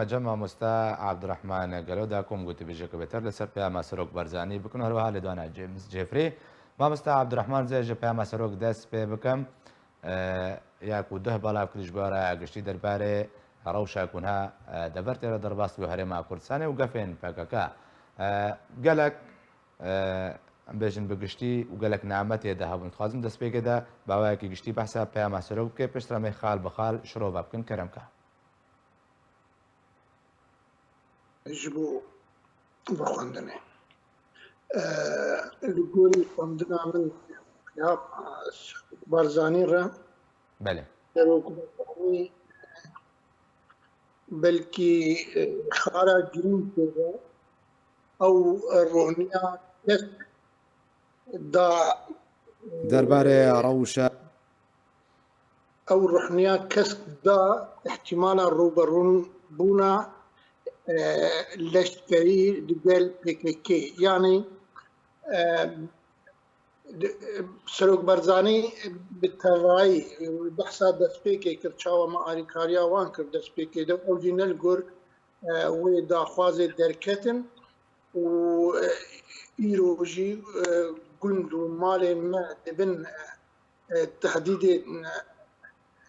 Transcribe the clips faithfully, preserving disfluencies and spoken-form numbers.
Cem mamoste Abdurrahman Gelo da ku em gotûbêjeke bêtir li ser peyama Serok Barzanî bikin û her wiha lêdwana James Jeffrey. Mamoste Abdurrahman, zê ji peyama Serok dest pê bikim. E, ya ku duh belav kir ji bo raya giştî derbarê rewşa ku niha, e, dever tê re derbas wê herêma Kurdistanê û gefên P K K. E, gelek, e, em bêjin bi giştî û gelek name tê de hebûn. Dixwazim destpêkê de bi awayekî giştî behsa peyama Serok bike, piştre em ê xal bi xal şirova bikin. Kerem ke. Ji bo vexwendinê. Li gorî xwendina min ya Barzanî re, Belê. Serok Barzanî belkî, e, xala girîng tê de, ew roniya kesk da, Derbarê rewşa ew rihniya kesk da ihtimala rûberûbûna, e, leşkerî digel P K K. Yanî, e, di-, Serok Barzanî bi tevayî, e, behsa destpêkê kir, çawa me alîkariya wan kir destpêkê de, ew jî ne li gor, e, wê daxwazê derketin û, e, îro jî, e, gund û malên me dibin, e, e, tehdîdê,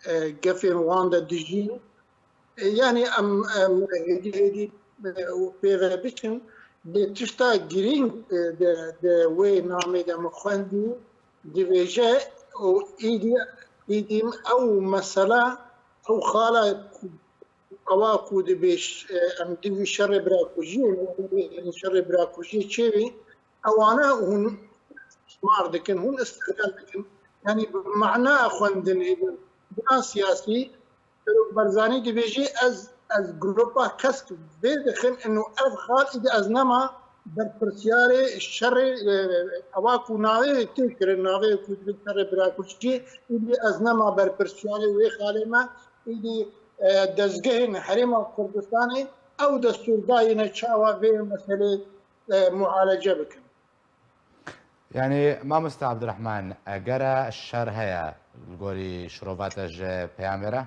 e, gefên wan de dijîn. E, yanî em, em hêdî hêdî, e, pê ve biçin. Lê tişta girîng, e, de, de wê namê de min xwendî, dibêje û îdî, îdî ew mesela, ew xala ku, ewa ku dibêj, e, em divî şerê birakujiyê, şerê birakujiyê çêbî, ewana hûn istismar dikin, hûn îstixlal dikin. Yanî bi mana xwendinê, bi mana siyasî, Serok Barzanî dibêjî, ez, ez grupa kesk vê dixim, ino ev xal îdî ez nema berpirsiyarê şerê, e, ewa ku navê wê tê kirin, navê ku dibin şerê birakujî, îdî ez nema berpirsiyarê wê xalê me, îdî, e, dezgehên Herêma Kurdistanê ew destûr dayîne çawa vê meselê, e, mualece bikin. Yanî, mamoste Abdurrahman, egera şer heye li gorî şirova te ji peyamê re?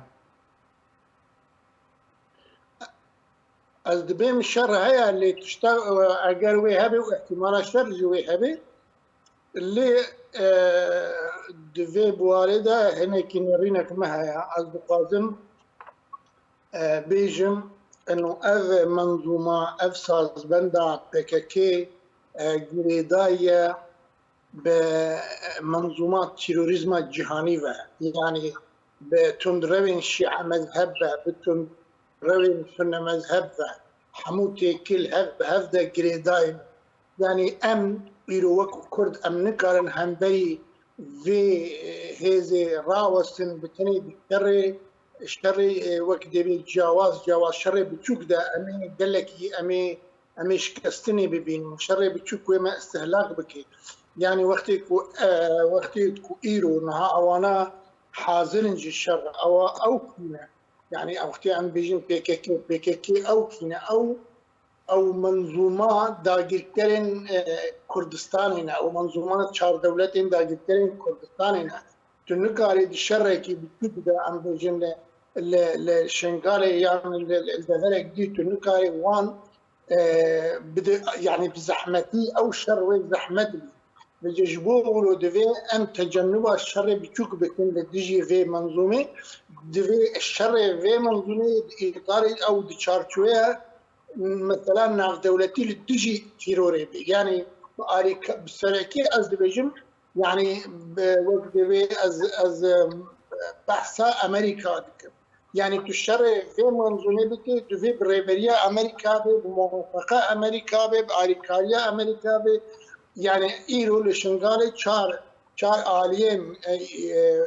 Ez dibêm şer heye, lê tişta, e, eger wê hebe û ihtimala şer ji wê hebe, lê, e, di vê biwarê de hinekî nêrînek me heye. Ez dixwazim e, bêjim, eno ev menzûma, ev sazbenda P K K, e, girêdayî ye bi menzûma terorîzma cîhanî ve. Yanî bi tundrewên şîe mezheb ve, bi tundrewên sunne mezheb ve, hemû têkil hev bi hev de girêdayî ne. Yanî em îro wek Kurd em nikarin hemberî vê, e, hêzê rawestin, bi tenê bi şerê, şerê, e, wek dêvê ciyawaz, ciyawaz şerê biçûk de em ê gelekî, em ê, em ê şikestinê bibînin. Şerê biçûk wê me îstihlak bike. Yanî wextê ku, e, wextê ku îro niha ewana hazir in ji şer, ewa ew kî ne? Yanî ew wextê em bêjin P K K, P K K ew kî ne? Ew ew menzûma dagirkerên, e, Kurdistanê ne, ew menzûma çar dewletên dagirkerên Kurdistanê ne. Tu nikarî di şerekî biçûk de, em bêjin li, li, li Şingalê yan li, li deverek dî, tu nikarî wan, e, bide, yanî bi zehmetî ew şer wê zehmet bî. Vêce ji bo wilo divê em tecennuba şerê biçûk bikin li dijî vê menzûmê. Divê şerê vê menzûmê di îtarê ew, di çarçoveya mesela navdewletî li dijî tîrorê be. Yanî bi alîka-, bi serekî ez dibêjim, yanî bi, wek divê ez, ez, em, behsa Amerîka dikim. Yanî tu şerê vê menzûmê bike, tu vê bi rêveriya Amerîka be, bi muwafeqa Amerîka be, bi alîkariya Amerîka be. Yanî îro li Şingalê çar, çar aliyên, e, e,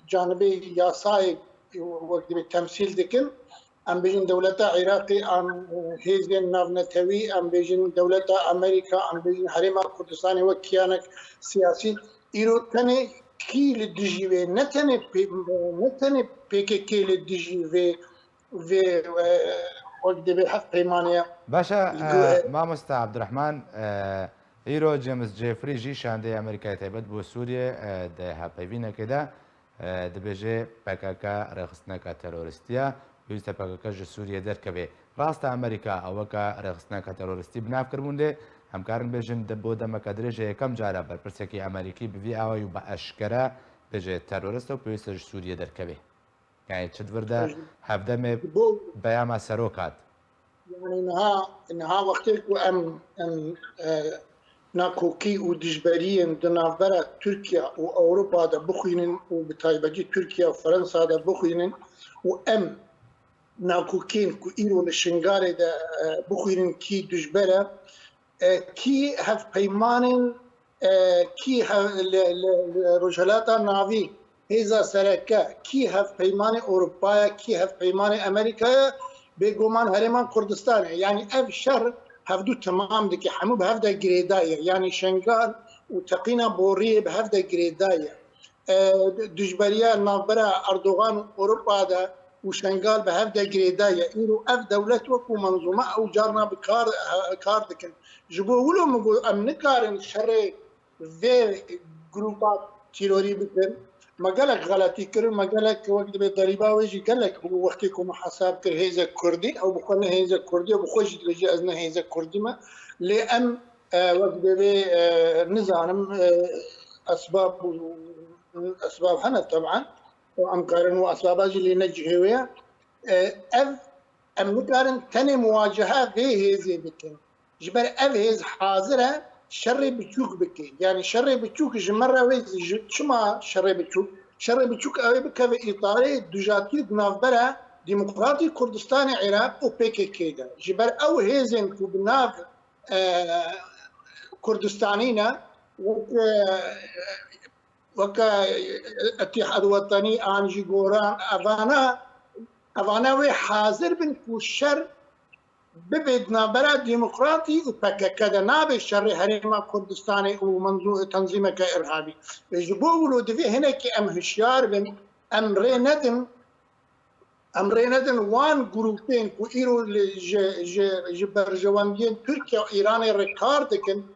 canibê yasayê wek divê temsîl dikin. Em bêjin dewleta Iraqê, em, e, hêzên navnetewî, em bêjin dewleta Amerîka, em bêjin Herêma Kurdistanê wek kiyanek siyasî. Îro tenê kî li dijî vê, ne tenê pê-, ne tenê P K K li dijî vê, vê, e, wek divê hevpeymanê ye. Baş e, Gu- e, mamoste Abdurrahman, e, îro James Jeffrey jî şandeyê Amerîkayê taybet bo Sûriyê, e, di hevpeyvînekê de, e, dibêje P K K rêxistineke terorîstî ye. Pêwîst e P K K ji Sûriyê derkeve. Rast e, Amerîka ew weke rêxistineke terorîstî bi nav kiribûn, lê em karin bêjin de bo demeke dirêj e yekem car e berpirsekî Amerîkî bi vî awayî û bi eşkere bêje terorîst e û pêwîst e ji Sûriyê derkeve. Yani çi di vir de hevdemê peyama serok hat. Yani niha, niha wextê ku em, em, e, nakokî û dijberiyên di navbera Tirkiye û Ewropa de bixwînin û bi taybetî Tirkiye û Fransa de bixwînin û em nakokên ku îro li Şingalê de, e, bixwînin kî dijber e, e, kî hevpeymanên, e, kî hev-, li, li, li Rojhilata Navî hêza sereke, kî hevpeymanê Ewropa ye, kî hevpeymanê Amerîka ye, bêguman Herêman Kurdistanê. Yani ev şer hevdû temam dike, hemû bi hev de girêdaye. Yani Şengal û teqîna boriyê bi hev de girêdaye. E, dijberiya navbera Erdogan û Ewropa de û Şengal bi hev de girêdaye. Îro ev dewlet wekû menzûme ew carna bi kar, e, kar dikin. Ji bo wilo min got, em nikarin şerê vê grûpa terorî bikin. Me gelek xeletî kirin, me gelek wek dibê derîba wê jî gelek bû wextê ku me hesab kir hêzek Kurdî, ew bi xwe ne hêzek Kurdî, ew bi xwe jî dibêje ez ne hêzek Kurdî me. Lê em, e, wek dibê, e, nizanim, e, esbab û esbab hene teban. Û em karin û esbaba jî lê ne cihê wê ye. E, ev, em nikarin tenê muwaceha vê hêzê bikin. Ji ber ev hêz hazir e şerê biçûk bike. Yani şerê biçûk ji me re wê ji çima şerê biçûk? Şerê biçûk ew ê bikeve îtarê dijatiyê di navbera Demokratîk Kurdistanê Iraq û P K K de. Ji ber ew hêzên ku bi nav, e, Kurdistanî ne, wek, e, weke Îtîhad Wetenî an jî Goran, evana, evana wê hazir bin ku şer bibe di navbera Demokratî û P K K de, nabe şerê Herêma Kurdistanê û menzû-, tenzîmeke îrhabî. Ji bo wilo divê hinekî em hişyar bin, em rê nedin, em rê nedin wan grûpên ku îro li, ji, ji, ji berjewendiyên Tirkiye û Îranê re kar dikin,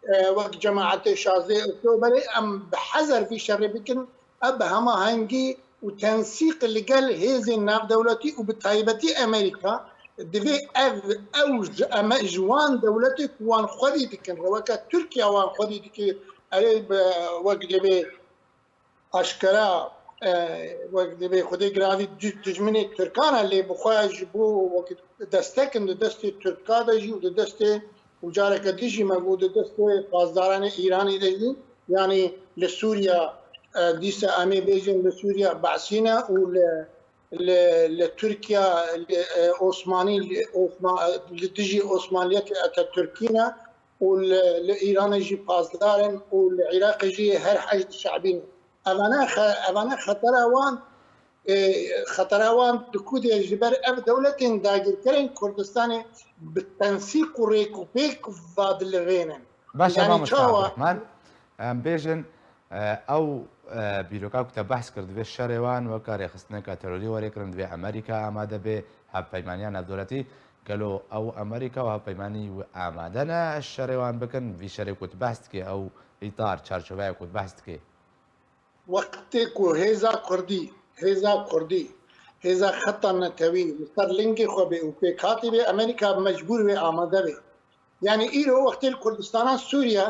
e, wek Cemaetê şazdeh Oktoberê, em bi hezer vî şerê bikin, ev bi hemahengî û tensîq li gel hêzên navdewletî û bi taybetî Amerîka, divê ev, ew ji, em, ji wan dewletê ku wan xwedî dikin, weke Tirkiye wan xwedî dike, erê bi, wek divê aşkera, e, wek divê Xwedê giravî di-, dijminê Tirkan e, lê bi xwe ji bo wek destek in di destê Tirka de jî û di destê û careke din jî me got di destê pasdaranê Îranê de jî, yanî li Sûriya, e, dîsa em ê bêjin li Sûriya Be'sî ne û li, li, li Tirkiya, li, e, Osmanî, li Osma-, li dijî Osmanliyetê Atatürkî ne û li, li Îranê jî pasdar in û li Iraqê jî her Heşd Şe'bî ne. Evane xe-, evane xetera wan, e, xetera wan di ku de ji ber ev dewletên dagirkerên Kurdistanê bi tensîq û rêk û pêk vadilivênin. Baş e, Yani mamosta çawa? Abdurrahman, em bêjin, e, ew, e, bîroka ku te behs kir, divê şerê wan weke rêxistineke terorî were kirin, divê Amerîka amade be, hevpeymaniya navdewletî. Gelo ew Amerîka û hevpeymanî wî amade ne şerê wan bikin? Vî şerê ku tu behs dikê, ew îtar, çarçoveya ku tu behs dikê? Wextê ku hêza Kurdî, hêza Kurdî, hêza xeta netewî li ser lingê xwe bê û pêkhatî bê, Amerîka mecbûr wê amade be. Yanî îro wextê li Kurdistana Sûriye,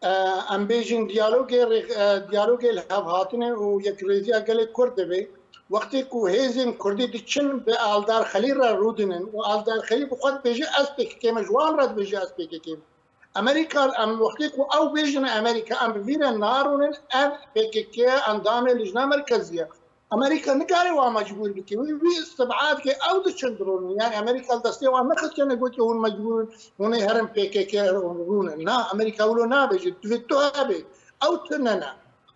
e, em bêjin diyalogê rê-, e, diyalogê li hevhatinê û yekrêziya gelê Kurd dibe. Wextê ku hêzên Kurdî diçin bi Aldar Xelî re rûdinin û Aldar Xelî bi xwe dibêje ez P K K me, ji wan re dibêje ez P K K me. Amerîka, em wextê ku ew bêjin Amerîka, em bi vî re narûnin, ev P K K endamê Lijna Merkezî ye. Amerîka nikare wan mecbûr bike. Wî, wî istib'a dike, ew diçin dirûnin. Yani Amerîka li destê wan nexistiye, negotiye hûn mecbûr in, hûn ê herin P K K rûnin. Na, Amerîka wilo nabêje. Divê tu hebê. Ew tune ne.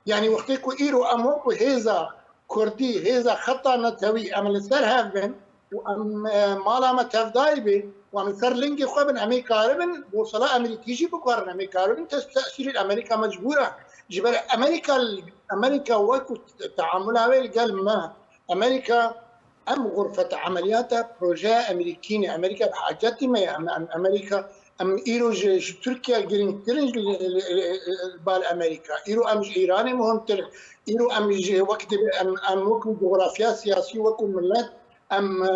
Yani wextê ku îro em wekî hêza Kurdî, hêza xeta netewî em li ser hev bin û em, e, mala me tevdayî bê û em li ser lingê xwe bin, em ê karibin bosela Amerîkî jî biguherin, em ê karibin te-, tesîrê Amerîka mecbûr e. Ji ber Amerîka, Amerîka wekî teamula wê li gel me, Amerîka em xurfeta emeliyata projeya Amerîkî ne. Amerîka bi hacetî me ye. Em, em, Amerîka Em îro ji, ji Tirkiye girîngtir in ji, li, li, li, li bal Amerîka. Îro em ji Îranê muhimtir in. Îro em ji wek dibe em, em wekû cografya siyasî, wekû milet, Em e,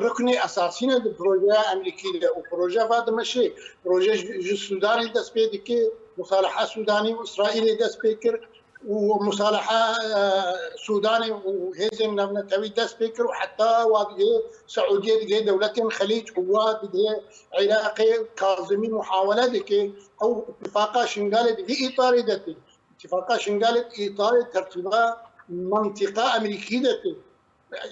ruknê esasî ne di projeya Amerîkî de û proje va dimeşê. Proje ji, ji Sûdanê dest pê dike, musalaha Sûdanî û Îsraîlê dest pê kir û musalaha e, Sûdanê û hêzên navnetewî dest pê kir û heta wa digihê Seûdiyê, digihê dewletên Xelîc û wa digihê Iraqê Kazimî muhawele dike. Ew îtifaqa Şingalê di vî îtarê de tê. Îtifaqa Şingalê di îtarê tertîba mantîqa Amerîkî de tê.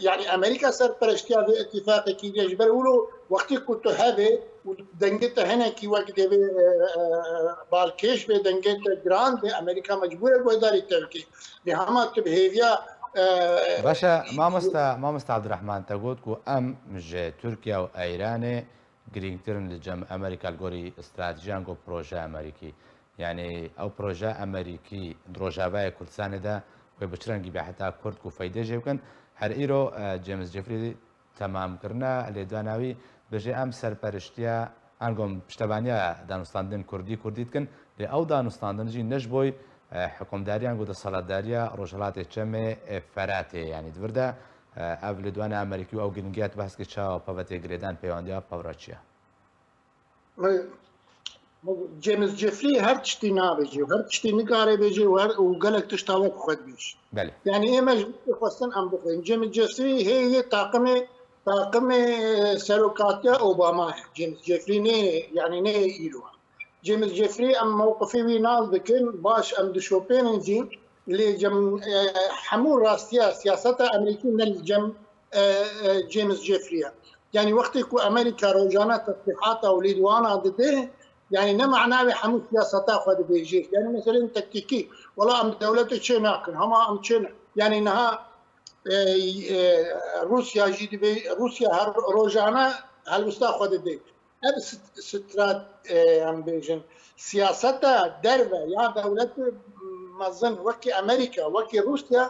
Yanî Amerîka serpereştiya vê îtifaqekî diye, ji ber wilo wextê ku tu hevê û dengê te hinekî wek dê vê e, e, balkêş bê, dengê te giran bê, Amerîka mecbûr e guhdarî te bike. Lê hema tu bi hêviya e, Baş e, mamosta, mamosta Abdurrahman, te got ku em ji Tirkiye û Îranê girîngtir in li cem Amerîka li gorî stratejiyan ku proje Amerîkî. Yanî ew proje Amerîkî di Rojavayê Kurdistanê de wê bi çi rengî be heta Kurd ku feydê jê bikin. Her îro e, James Jeffrey temam kirine lêdana wî, bêje em serperiştiya ango em piştevaniya danûstandin Kurdî Kurdî dikin, lê ew danûstandin jî ne ji bo e, hikûmdariyan ku desthilatdariya Rojhilatê Çemê e, Feratê, yanî di vir de e, ev lêdwana Amerîkî û ew girîngiya tu behs kir çawa peve tê girêdan pêwendiya pevra çi ye? James Jeffrey her tiştî nabêje û her tiştî nikare bêje û her û gelek tişta wek xwe dibêje. Belê. Yanî ême ji xwestin em bixwînin. James Jeffrey hê yê taqimê taqimê serokatiya Obama ye. James Jeffrey nê yanî nê îro. James Jeffrey em mewqifê wî nas dikin, baş em dişopênin jî, lê cem e, hemû rastiya siyaseta Amerîkî ne li cem e, e, James Jeffrey ye. Yanî wextê ku Amerîka rojane tesrîhata û lêdwana dide, yanî ne mana wê hemû siyaseta xwe dibêje. Yanî meselên tektîkî, wela em dewletê çê nakin, hema em çê ne. Yanî niha e, e, Rûsya jî dibê, Rûsya her rojane helwesta xwe dide. Ev st- strat e, em bêjin siyaseta derve ya dewletê mezin wekî Amerîka, wekî Rûsya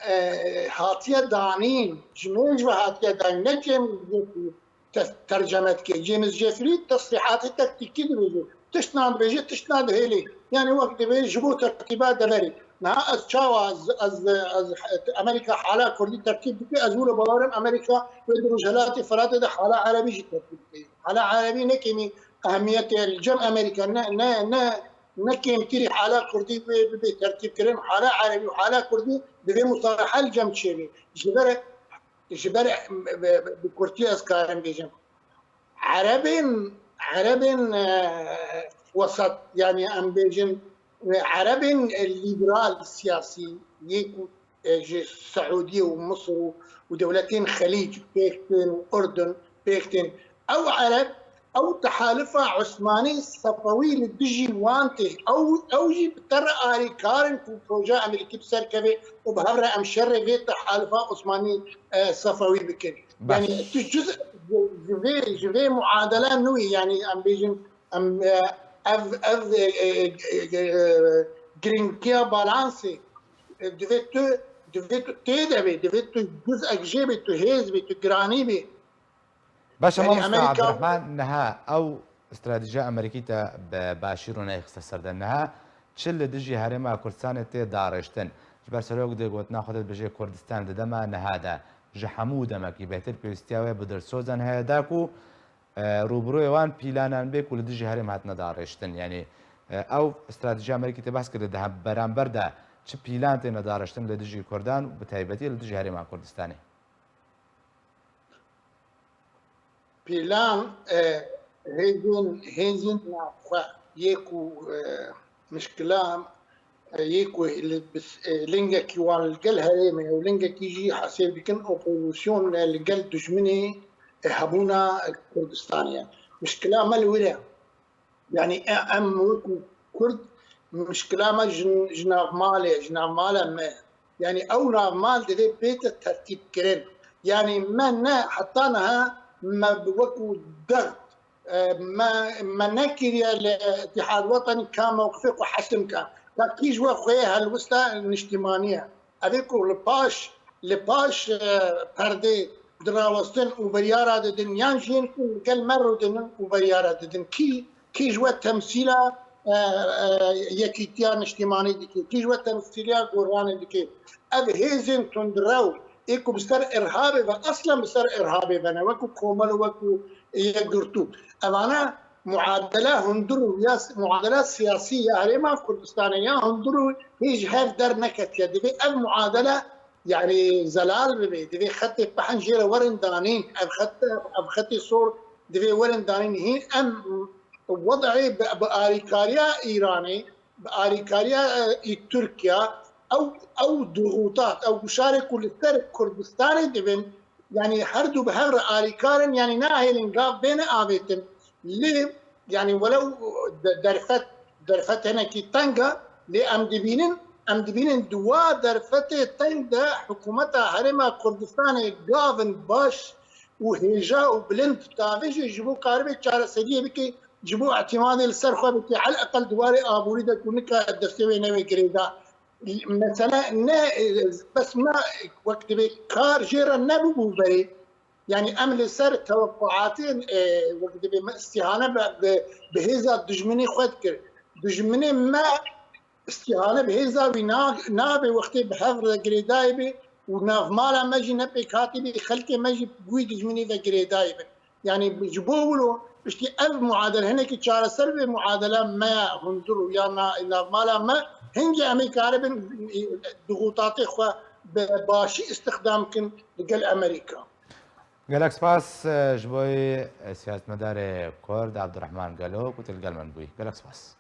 e, hatiye danîn, ji mêj ve hatiye danîn, ne James Jeffrey te- terceme dike. James Jeffrey tesrîhatê tektîkî dibêje. Tiştna dibêje, tiştna dihêlê. Yani wek dibê ji bo tertîba deverê. Niha ez çawa ez, ez, ez Amerîka hala Kurdî tertîb dike, ez wilo bawerim Amerîka wê di Rojhelatê Firatê de hala Erebî jî tertîb dike. Hala Erebî ne kêmî ehemiyetê li cem Amerîka ne, ne, ne, ne kêmtirî hala Kurdî wê bibe tertîb kirin. Hala Erebî û hala Kurdî divê musalaha li cem çêbe. Ji ber, ji ber bi, bi, bi kurtî ez karim bêjim. Erebên, Erebên e, wesat, yani em bêjin, e, Erebên e, lîberal siyasî yê ku e, ji Seûdiyê û Misir û, û dewletên Xelîc pêk tên û Urdun pêk tên. Ew Ereb, ew tehalifa Osmanî Sefewî li dijî wan tê. Ew, ew jî bi te re alîkar in ku projeya Amerîkî bi ser keve û bi hev re em şerê vê tehalifa Osmanî e, Sefewî bikin. Baş. Yani tu cuz ji vê, ji vê muadela nû yî, yani em bêjin em e, ev, ev e, e, e, e, girîngiya balansê e, divê tu, divê tu tê de bê, divê tu cuzek jê bê, tu hêz bê, tu giranî bê. Baş e, yani mamosta Amerîka Abdurrahman, niha ew stratejiya Amerîkî te bi başî rûneyê xiste ser de. Niha çi li dijî Herêma Kurdistanê tê darêştin? Ji ber serok dê gotina xwe de dibêje Kurdistan di dema niha de ji hemû demekî bêhtir pêwîstiya wê bi dilsozan heye da ku e, rûbirûyê wan pîlanan bê ku li dijî herêm hatine darêştin. Yanî e, ew stratejiya Amerîkî tê behs kir, di hem beramber de çi pîlan têne darêştin li dijî Kurdan û bi taybetî li dijî Herêma Kurdistanê? Pîlan e, hêzên, hêzên navxwe yê ku e, mişkila e, yê ku li bis- e, lingekî wan li gel herêmê û lingekî jî hesêb dikin opozîsyon e, li gel dijminê e, hebûna Kurdistanê ye. Mişkila me li wir e. Yani e, em wekî Kurd mişkila me ji, ji navmalê, ji navmala me. Yani ew navmal divê bête tertîb kirin. Yani me ne heta niha me bi wekî dert e, me, me nekiriye li Îtîhad Wetenî ka mewqifê xwe hesim ke. Ka kî ji we xweyê helwesta niştîmanî ye. Ev ê ku li paş, li paş e, perdê dirawestin û biryara didin, yan jî yên ku li gel me rûdinin û biryara didin. Kî, kî ji we temsîla e, e, yekîtiya niştîmanî dike, kî ji we temsîliya goranê dike. Ev hêzên tundrew, ê ku bi ser irhabê ve, eslen bi ser irhabê ve ne, wekû komel û wekû yekgirtû. Evana muadele hundir û ya s-, muadele siyasî ya Herêma Kurdistanê ya hundir û hê ji hev derneketiye. Divê ev muadele, yanî zelal bibe. Divê xetê pehn jê re werin danîn. Ev xet, ev xetê sor divê werin danîn. Hîn em wed'ê bi, bi alîkariya Îranê, bi alîkariya, e, î Tirkiye, ew, ew dixûtat, ew guşarê ku li ser Kurdistanê dibin, yanî her du bi hev re alîkar in, yanî nahêlin gav bêne avêtin. Lê, yanî welew de-, derfet, derfet hinekî teng e, lê em dibînin, em dibînin di wa derfetê teng de hikûmeta Herêma Kurdistanê gavin baş û hêja û bilind tavêjê ji bo karibê çareseriyê bike, ji bo îtimadê li ser xwe bike, heleqel di warê aborî de ku nika destê wê newê girêda. Mesele ne, e, bes me wek divê kar jê re nebûbû berê. Yanî em li ser tewequatên, e, wek divê me îstîhane bi, bi, bi hêza dijminê xwe dikir. Dijminê me îstîhane bi hêza wî na-, nabe wextê bi hev re girêdayî be û navmala me jî ne pêk hatî be, xelkê me jî bi wî dijminî ve girêdayî bin. Yanî ji bo wilo piştî ev muadele hinekî çareser be, muadela me ya hundir û ya na-, navmala me, hingê em ê karibin dixûtatê xwe bi başî îstixdam kin li gel Amerîka. Gelek spas, e, ji bo, e, siyasetmedarê Kurd Abdurrahman Gelo ku tu li gel min bûyî. Gelek spas.